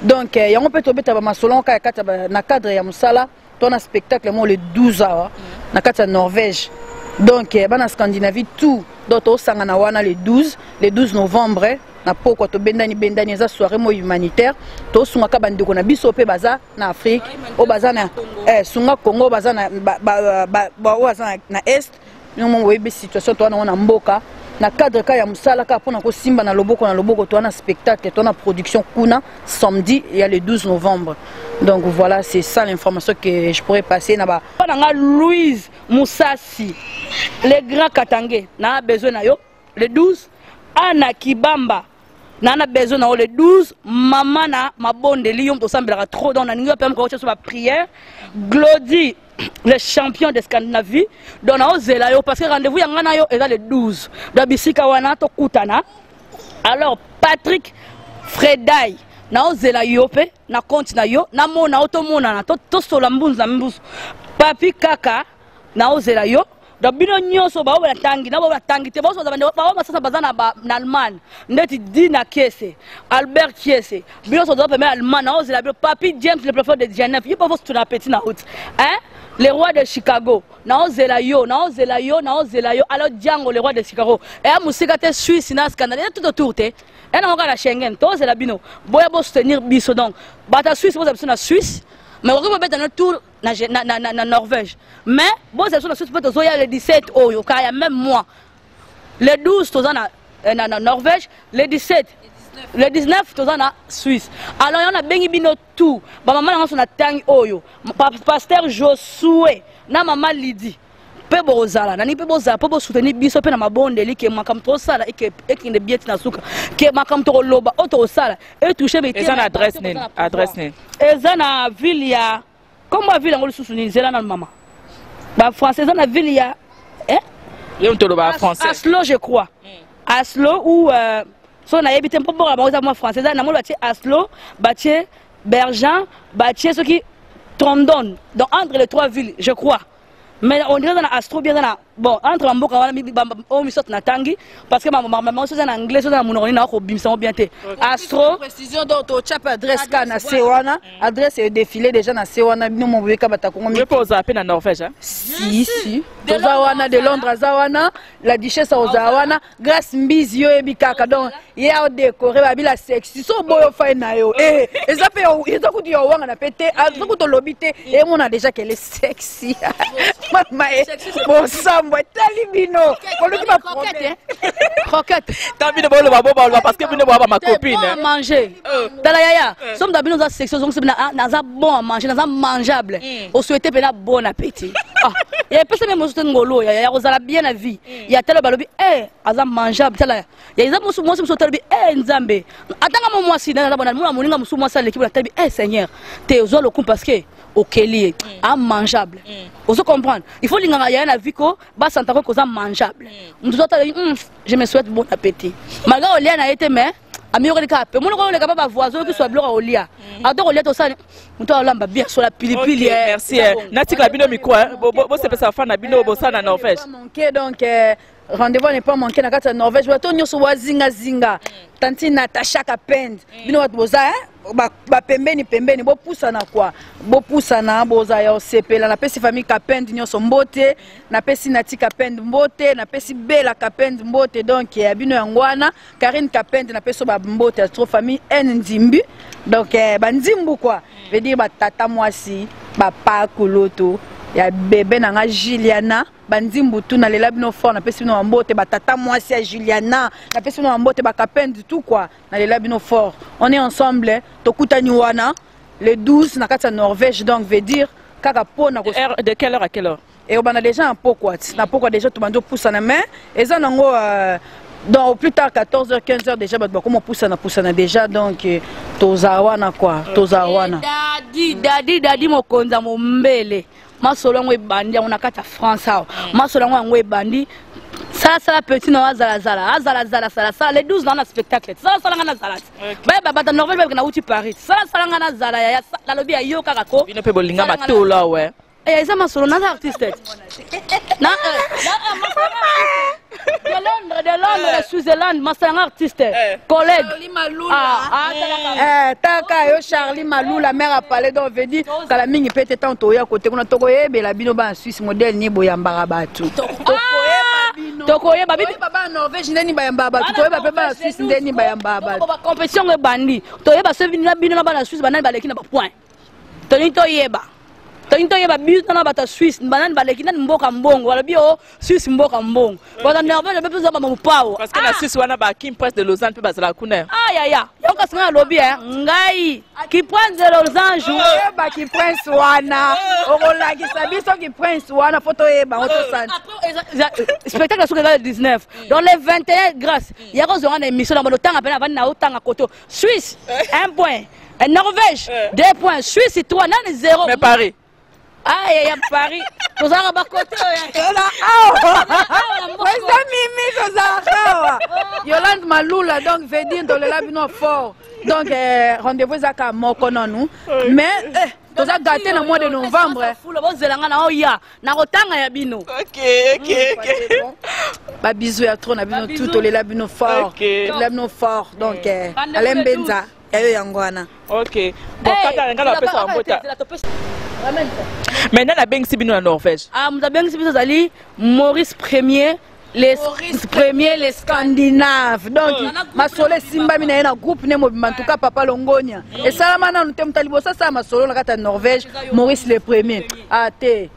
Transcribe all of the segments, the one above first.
Donc yango mpe tobeta bamasolo yango kaka kati na cadre ya mosala to na spectacle moko le 12 awa na kati ya Norvège. Donc bana Scandinavie tout, donc tosangana wana le 12, le 12 novembre na pokwa, tobendani bendani. Eza soirée mo humanitaire, tosungaka bandeko na biso mpe baza na Afrique, oyo baza na sunga Congo, baza na oyo baza na Est. Bino mo boyebi situation toza nango na mboka. Na cadre ka ya mosala kaka mpona kosimba na loboko na loboko, toza na spectacle, toza na production kuna samedi ya le 12 novembre. Donc voilà, c'est ça l'information que je pourrais passer na ba Na nga Louise Musasi, le grand Katange, na besoin na yo le 12. Ana Kibamba, na besoin na yo le 12. Mama na mabondeli, yo moto osambelaka trop, donc naningi yo mpe moko so baprière. Glody, le champion de Scandinavie, donc naozela yo parce que rendez-vous ya nga na yo eza le 12. Donc bisika wana tokutana. Alors Patrick Freday, naozela yo mpe na compte na yo, namona yo, tomonana, tosola mbunzu na mbusu. Papi kaka, naozela yo. Donc bino nyonso bao batangi na bao batangi te, bao basasa baza na Allemagne, ndeti Dina Kiese, Albert Kiese, bino nyonso baza peme Allemagne, naozela bino. Papi James, le préfet de Genève, ye mpo tuna petit na route, hein, le roi de Chicago, naozela yo, naozela yo, naozela yo. Alors Django, le roi de Chicago, eya mosika te, Suisse na Scandale tout autour te, eya nango kaka na Schengen. Tozela bino, boya bosoutenir biso. Donc bato ya Suisse, bozala biso na Suisse, mais okoki bobeta no tour na Norvège, mais bozala biso na Suisse mpe tozoya le 17 oyo kaka ya même mois. Le 12 toza na Norvège, le 17, le 19 toza na Suisse. Alors yango nabengi bino tout, bamama na nyonso na ntangi oyo, pasteur Josue na mama Lidi mpe bokozala nani mpe bozala mpo bosoutenir biso mpe na mabondeli ke makambo tokosala ekende bien ti na suka, ke makambo tokoloba oyo tokosala etouche. Eza na adresse nini? Adresse nini? Eza na ville ya, kombo ya ville yango lisusu nini? Zela nanu mama, bafrançais, eza na ville ya Ye moto oloba français. Aslo, je crois, Aslo ou so nayebi te, mpo mboka bango eza mwa français. Eza namoni batie Aslo, batie Bergen, batie soki Trondon, donc entre les trois villes, je crois. Mais on dirait eza na Astro bien, eza na, bon, entre bamboka wana oyo misato natangi, parce que maman so eza na anglais, so eza na monoko nini, nakobimisa yango bien te. Astro. Précision, donc totya mpe adresse kaka na se wana, adresse edéfilé déjà na se wana. Bino mo boyeka bato ya Kongo. Yo mpe ozala mpe na Norvège? Si, si, toza wana. De Londres aza wana, la duchesse ozala wana, Grâce Mbizi yo oyebi kaka. Donc ye aodécorer babila sexy, so oboyo ofai na yo. Eza mpe, eza kutu ya owangana mpe te, eza kutu olobi te, emona déjà kele sexy. Mama e bosambo etali bino, oluki baproblème. Croquette. Tant bino boloba, bo baloba parce que bino boya bamacopine. Bon à manger. Tala yaya, so moto bino oza sexy, ozongisi naza bon à manger, naza mangeable. Osouhaite mpena bon appétit. Ah, ya epesa mpe mosusu te ngolo ya kozala bien na vie ya tala balobi e aza mangeable. Tala ya eza mosu mwasi mosusu otalobi e Nzambe atanga mo mwasi naza bona mona moninga mosusu mwasi aleki bona talobi e Seigneur te ozwa lokumu parce que okeli ye a mangeable. Ozo comprendre, il faut lingaka yaya na vie ko basantaka koza mangeable. Moto ozo tala, je me souhaite bon appétit malgré olia na ye te, mais amiyokeli kaka pe monoko oleka pa bavoisin oyoki swa biloko ya kolia, ata kolia tosali moto alamba bien sola pilipili. Merci. Natikala bino micro, bosepesa fa na bino bosala na Norvège. Manqué, donc rendez-vous n'est pas manqué na kati ya Norvège. Bato nyonso bazingazinga tanti Natacha Kapend, bino bato boza bapembeni pembeni, bopusana kwa bopusana, boza ya osepela. Napesi famille Kapend nyonso mbote, napesi Nati Kapend mbote, napesi Bela Kapend mbote. Donc ya bino yango wana, Karine Kapend, napesi bambote ya trop, famille N Nzimbi. Donc banzimbu quoi, veut dire batata mwasi, bapa kulutu ya bebe na nga Juliana, banzimbu tu, nalela bino fort. Napesi bino bambote, batata mwasi ya Juliana, napesi bino bambote, bakapende tout quoi, nalela bino fort. On est ensemble, tokutani wana le 12 na kati ya Norvège. Donc veut dire kaka mpona De quelle heure à quelle heure? Ekobanda déjà na pokwa ti na pokwa, déjà tobandi opusana, mais eza nango donc au plus tard 14h, 15h déjà bato bakoma opusana pusana déjà. Donc tozala wana quoi, tozala wana. Dadi, dadi, dadi mokonzi ya mombele, masolo yango ebandi yango na kati ya France awa. Masolo yango ebandi. Salasala petit na azalazala, azalazala, salasala le 12 na spectacle. Salasala nga nazala ti bayeba bata Norvège, bayebaka nauti Paris. Salasala nga nazala yaya, nalobi ya yo kaka ko. Bino mpe bolinga matolo we. Eza masolo, naza artiste na. De Londres, de Londres, de Switzerland, masanga artiste, eh. collègue. Charlie Malula. Ah, ah, eh, taka yo Charlie Malula, mère a parlé donc veut dire kala mingi peut-être tant toya côté kuna tokoyebela bino ba Suisse modèle ni boyambaka bato. Tokoyeba bino. Tokoyeba bino. Tokoyeba ba Norvège ndeni bayambaka bato, toyeba pe ba Suisse ndeni bayambaka bato. Ba compétition ebandi. Toyeba so bino na bana Suisse banani baleki na ba point. Tolingi toyeba. Tolingi toyeba biso na bato ya Suisse banani baleki nani mboka mbongo. Balobi o Suisse mboka mbongo. Bato ya Norvège mpe mpenza ba mopao. Parce que na Suisse wana ba Kim Prince de Lausanne mpe bazala kuna. Ah ya ya. Yo kasi ngai nalobi eh ngai Kim Prince de Lausanne. Oyeba Kim Prince wana. Okolakisa biso Kim Prince wana fo toyeba ngo tosanta. Spectacle soki eza le 19. Donc le 21 grâce. Ya kozonga na émission na bano tanga pena avandi na otanga koto. Suisse 1 point. Norvège 2 points. Suisse 3 nani 0. Mais Paris. Ah ya ya Paris. Tozalaka bakote oyo. Toza awa. Président Mimi tozalaka awa. Yolande Malula donc veut dire tolela bino fort. Donc eh, rendez-vous ezaka moko nanu. Mais eh, toza gâté na mois de novembre. Fula bozela nga na oya nakotanga ya bino. OK, OK, OK. Ba bisous ya trop na bino tout tolela bino fort. Tolela bino fort. Donc eh, Alain Mbenza yayo yango wana. OK. Bon kaka nga na pesa mbota. Maintenant nabengisi bino na Norvège. Ah moto abengisi biso ezali Maurice Premier. Les Maurice Premier les Scandinaves. Donc masolo esimbami na ye na groupe ne mobimba en tout cas papa Longonia. Esalama nanu te moto ya liboso asala masolo na kati ya Norvège Maurice le Premier. Ah te.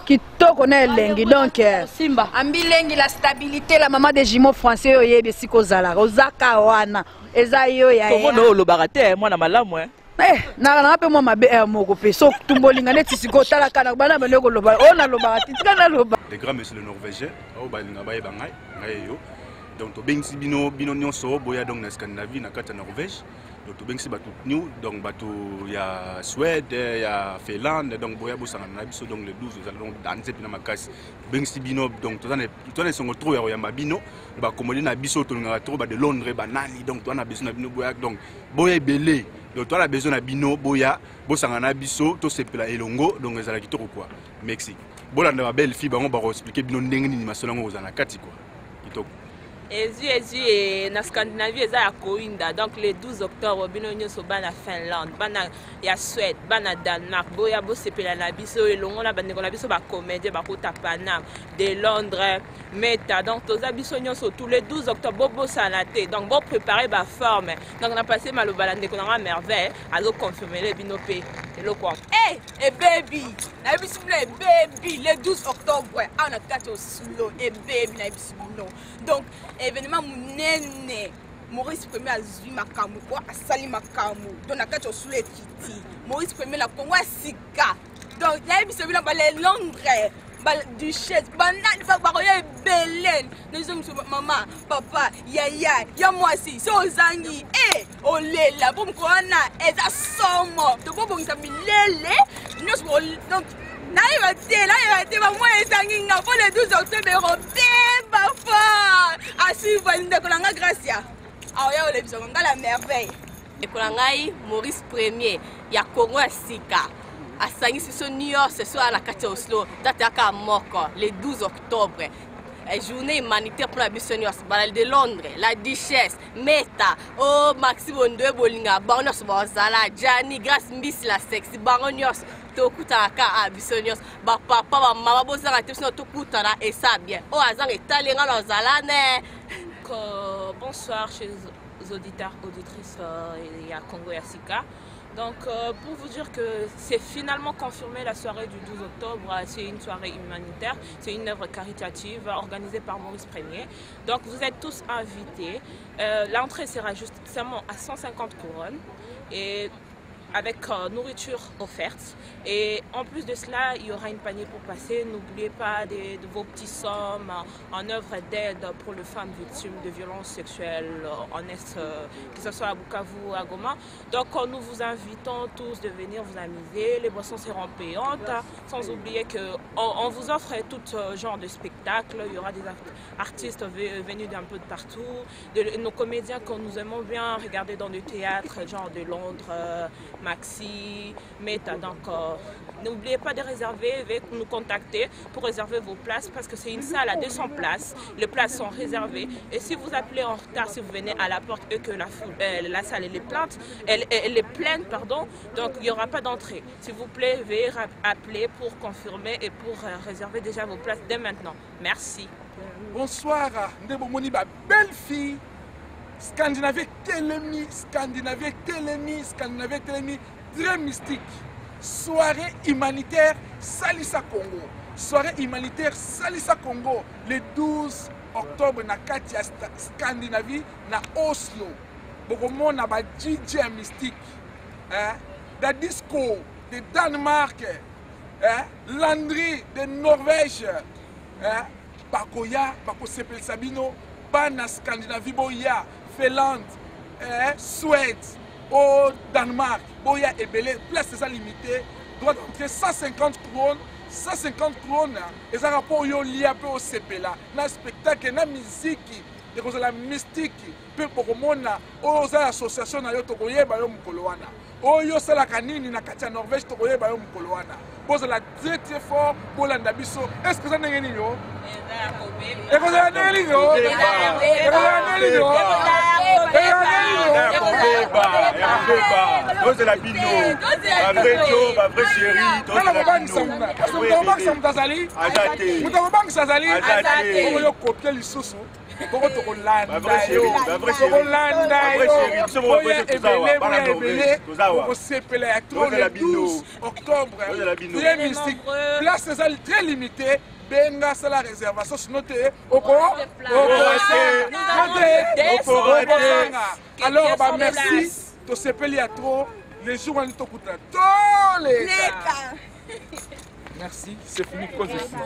Kitoko na elengi donc Simba. Ambilengi la stabilité la maman des jumeaux français oyo oyebi esika ozalaka ozaka wana eza yo ya komona oyo olobaka te mwana malamu eh. Eh, naka nanga mpe mwa mabe eh, moko mpe so tumbolinga neti sikoyo otalaka na bana bande koloba oyo nalobaka te tika naloba. Le grand monsieur le norvégien oyo balinga bayeba ngai ngai eyo donc tobengisi bino bino nyonso boya donc na Scandinavie na kati ya Norvège donc tobengisi bato new donc bato ya Suède ya Finlande donc boya bosangana na biso donc le 12 ezala donc danse mpena makasi tobengisi bino donc toza na esengo trop ya koyamba bino bakomodi na biso tolingaka trop ba de Londres banani donc toza na besoin na bino boya donc boya ebele donc toza na besoin na bino boya bosangana na biso tosepela elongo donc ezala kitoko quoi merci bolanda ba belle fille bango bakoexplike bino ndenge nini masolo yango kozala na kati quoi kitoko. Ezwi ezwi e na Scandinavie eza ya koinda donc le 12 octobre bino nyonso bana Finlande bana ya Suède bana Danemark boya bosepela na biso elongo na bandeko na biso bacomédien bakota Paname de Londres Meta donc toza biso nyonso tous les 12 octobre bobosana te donc boprépare baforme donc na passe maloba na ndeko na nga merveille azoconfirmele bino mpe eloko yango. Hey, ebebi nayebisi bino ebebi le 12 octobre awa na kati ya Oslo ebebi nayebisi bino donc événement monene Maurice Premier azwi makambo po asali makambo donc na kati ya Oslo ekiti Maurice Premier na Congo ya sika donc nayebisi bino bale Londres ba duchesse banani bakoya ebele nazo mama papa yaya ya mwasi so ozangi e eh, olela mpo mokolo wana eza somo tokobongisa milele nyonso donc nayeba te nayeba te bamwa ezangi nga mpo le 12 octobre ekobeba fort asuivre ndeko na nga gracia aoya olebisaka nga la merveille. Ndeko na ngai Maurice Premier ya Congo ya sika asangisi biso nyonso so na kati ya Oslo date yaka moko le 12 octobre journée humanitaire mpona biso nyonso bana de Londres la duchesse Meta o oh, Maxi Bondoe bolinga bango nyonso bazala Gianni Grace Mbisi la sexy bango nyonso tokutana ka a biso nyonso bapapa bamama bozanga te biso tokutana esa bien oyo azanga etali nga nazala ne. Bonsoir chez auditeurs, auditrices ya Congo ya Sika. Donc, pour vous dire que c'est finalement confirmé la soirée du 12 octobre. C'est une soirée humanitaire, c'est une œuvre caritative organisée par Maurice Premier. Donc, vous êtes tous invités. L'entrée sera juste seulement à 150 couronnes et avec nourriture offerte. Et en plus de cela, il y aura une panier pour passer. N'oubliez pas de vos petits sommes en œuvre d'aide pour les femmes victimes de violences sexuelles en Est, que ce soit à Bukavu ou à Goma. Donc nous vous invitons tous de venir vous amuser. Les boissons seront payantes, sans oublier qu'on vous offre tout genre de spectacle. Il y aura des artistes venus d'un peu de partout, nos comédiens que nous aimons bien regarder dans le théâtre, genre de Londres, Maxi, Meta. Donc, n'oubliez pas de réserver, veuillez nous contacter pour réserver vos places parce que c'est une salle à 200 places. Les places sont réservées. Et si vous appelez en retard, si vous venez à la porte et que la salle elle est pleine, elle est pleine, pardon, donc il n'y aura pas d'entrée. S'il vous plaît, veuillez appeler pour confirmer et pour réserver déjà vos places dès maintenant. Merci. Bonsoir, Ndebomoni, ma belle fille. Scandinavie Télémi, Scandinavie Télémi, Scandinavie Télémi, très mystique. Soirée humanitaire Salissa Congo. Soirée humanitaire Salissa Congo le 12 octobre na kati ya Scandinavie na Oslo. Bokomona ba DJ mystique, hein, da disco de Danemark, hein, Landry de Norvège, hein, bakoya bakosepelisa bino bana Scandinavie boya Finlande, hein, Suède au Danemark boya ebele, place eza limité, droit d'entrée 150 couronnes, 150 couronnes eza rapport yo lia pe osepela na spectacle na musique ekozala mystique pe bokomona oyo oza association na yo tokoyeba yo mokolo wana oyo osalaka nini na kati ya Norvège tokoyeba yo mokolo wana. Bozala très très fort bolanda biso. Est-ce que ça ndenge nini yo? Ekozala ndenge nini yo? Ekozala ndenge nini yo? Tozela bino bavrai jo bavrai chéri. Nana kobangisa moto akobangisa moto azali moto akobangisa azali bongo yo kopie lisusu bongo tokolanda yo tokolanda yo boya ebele boya ebele okosepela ya trop le 12 octobre très mystique, place eza très limité. Benga sala réservation sinon te oko alors bah merci tosepeli ya trop les jours wana tokutana toleka. Merci, c'est fini, cause ici.